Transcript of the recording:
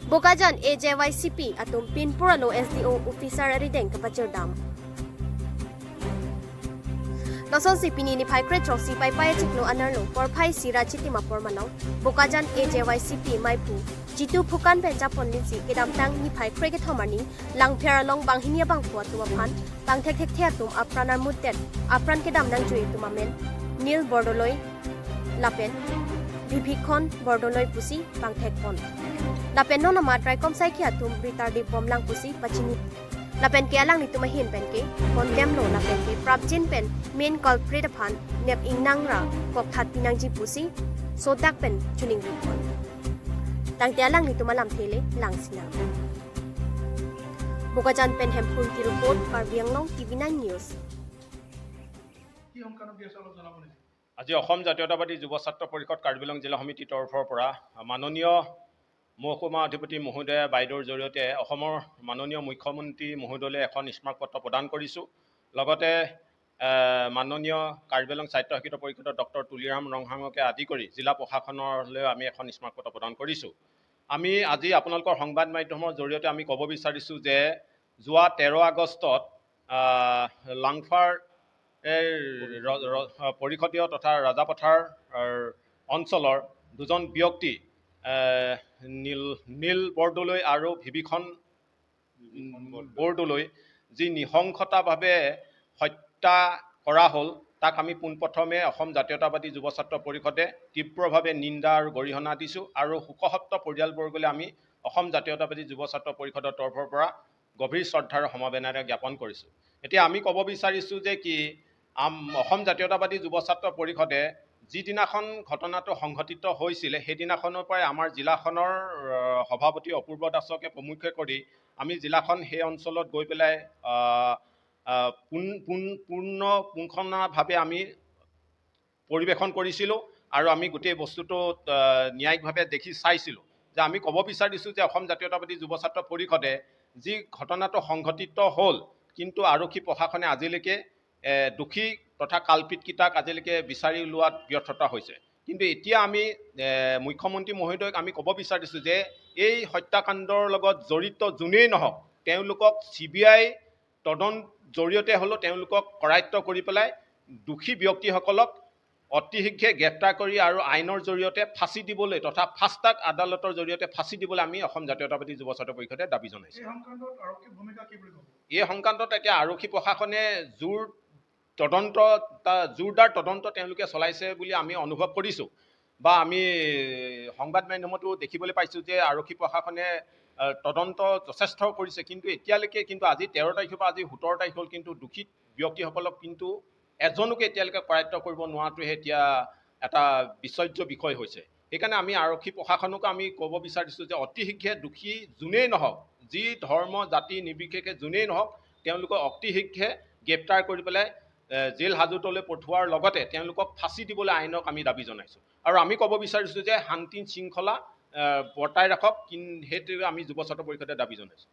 Bokajan AJYCP atum Pinpura lo SDO officer rideng kapacherdam. Loson si pini ni phai kre chok si pai pai chiklo anarlo por phai sira chitima por manau Bokajan AJYCP maipu Jitu Phukan pen japon linsi kedam tang ni phai kre ke thomani lang phera long bang hinia bang phua tuma phan bang thek thek thea tum apranar muttet apran kedam nang jui tuma men Nil Bordoloi lapen Bibhikhon Bordoloi pusi bang thek pon lapen no nama traikom sai khia tum ritardi bomlang pusi pachini lapen ke alang ni tuma hin pen ke condemn lo lapen ke prabjin pen main culprit phan nep ingnang ra kok that pinang ji pusi sodak pen chuning ripon tangte alang ni tuma lam thele lang sina Bokajan pen hempun ki report Karbi Anglong TV9 News. কি সংক্ৰান্তত দি আছে, অলপ জনাব নেকি? আজি অসম জাতীয়তাবাদী যুৱ ছাত্ৰ পৰিষদ কাৰ্বি আংলং জিলা সমিতিৰ তৰফৰ পৰা মাননীয় মহকুমা অধিপতি মহোদয়া বাইদেউৰ জৰিয়তে অসমৰ মাননীয় মুখ্যমন্ত্ৰী মহোদয়লৈ এখন স্মাৰকপত্ৰ প্ৰদান কৰিছোঁ। লগতে মাননীয় কাৰ্বি আংলং স্বায়ত্তশাসিত পৰিষদৰ ডক্টৰ তুলিৰাম ৰংহাঙকে আদি কৰি জিলা প্ৰশাসনলৈও আমি এখন স্মাৰকপত্ৰ প্ৰদান কৰিছোঁ। আমি আজি আপোনালোকৰ সংবাদ মাধ্যমৰ জৰিয়তে আমি ক'ব বিচাৰিছোঁ যে যোৱা 13 আগষ্টত লাংফাৰ এই পৰিষদীয় তথা ৰাজাপথাৰ অঞ্চলৰ দুজন ব্যক্তি নীল নীল বৰদলৈ আৰু বিভীষণ বৰদলৈ যি নৃশংসতাভাৱে হত্যা কৰা হ'ল, তাক আমি পোনপ্ৰথমে অসম জাতীয়তাবাদী যুৱ ছাত্ৰ পৰিষদে তীব্ৰভাৱে নিন্দা আৰু গৰিহণা দিছোঁ আৰু শোকসপ্ত পৰিয়ালবৰ্গলৈ আমি অসম জাতীয়তাবাদী যুৱ ছাত্ৰ পৰিষদৰ তৰফৰ পৰা গভীৰ শ্ৰদ্ধাৰ সমবেদনা জ্ঞাপন কৰিছোঁ। এতিয়া আমি ক'ব বিচাৰিছোঁ যে কি অসম জাতীয়তাবাদী যুৱ ছাত্ৰ পৰিষদে যিদিনাখন ঘটনাটো সংঘটিত হৈছিলে, সেইদিনাখনৰ পৰাই আমাৰ জিলাখনৰ সভাপতি অপূৰ্ব দাসকে প্ৰমুখ্যে কৰি আমি জিলাখন সেই অঞ্চলত গৈ পেলাই পোন পোন পূৰ্ণ পুংখানুভাৱে আমি পৰিৱেশন কৰিছিলোঁ আৰু আমি গোটেই বস্তুটো ন্যায়িকভাৱে দেখি চাইছিলোঁ যে আমি ক'ব বিচাৰিছোঁ যে অসম জাতীয়তাবাদী যুৱ ছাত্ৰ পৰিষদে যি ঘটনাটো সংঘটিত হ'ল, কিন্তু আৰক্ষী প্ৰশাসনে আজিলৈকে দোষী তথা কালপিটকেইটাক আজিলৈকে বিচাৰি ওলোৱাত ব্যৰ্থতা হৈছে। কিন্তু এতিয়া আমি মুখ্যমন্ত্ৰী মহোদয়ক আমি ক'ব বিচাৰিছোঁ যে এই হত্যাকাণ্ডৰ লগত জড়িত যোনেই নহওক, তেওঁলোকক চিবিআই তদন্ত জৰিয়তে হ'লেও তেওঁলোকক কৰায়ত্ব কৰি পেলাই দোষী ব্যক্তিসকলক অতি শীঘ্ৰে গ্ৰেপ্তাৰ কৰি আৰু আইনৰ জৰিয়তে ফাঁচি দিবলৈ তথা ফাষ্ট ট্ৰেক আদালতৰ জৰিয়তে ফাঁচি দিবলৈ আমি অসম জাতীয়তাবাদী যুৱ ছাত্ৰ পৰিষদে দাবী জনাইছোঁ। এই সংক্ৰান্তত আৰক্ষীৰ ভূমিকা কি বুলি ক'ব? এই সংক্ৰান্তত এতিয়া আৰক্ষী প্ৰশাসনে জোৰদাৰ তদন্ত তেওঁলোকে চলাইছে বুলি আমি অনুভৱ কৰিছোঁ বা আমি সংবাদ মাধ্যমতো দেখিবলৈ পাইছোঁ যে আৰক্ষী প্ৰশাসনে তদন্ত যথেষ্ট কৰিছে। কিন্তু এতিয়ালৈকে কিন্তু আজি 13 তাৰিখৰ পৰা আজি 17 তাৰিখ হ'ল, কিন্তু দোষী ব্যক্তিসকলক কিন্তু এজনকে এতিয়ালৈকে কৰায়ত্ব কৰিব নোৱাৰাটোহে এতিয়া এটা বিচৰ্য বিষয় হৈছে। সেইকাৰণে আমি আৰক্ষী প্ৰশাসনকো আমি ক'ব বিচাৰিছোঁ যে অতি শীঘ্ৰে দোষী যোনেই নহওক, যি ধৰ্ম জাতি নিৰ্বিশেষে যোনেই নহওক, তেওঁলোকক অতি শীঘ্ৰে গ্ৰেপ্তাৰ কৰি পেলাই জেল হাজোতলৈ পঠোৱাৰ লগতে তেওঁলোকক ফাঁচি দিবলৈ আইনক আমি দাবী জনাইছোঁ। আৰু আমি ক'ব বিচাৰিছোঁ যে শান্তি শৃংখলা বৰ্তাই ৰাখক, সেইটো আমি যুৱ ছাত্ৰ পৰিষদে দাবী জনাইছোঁ।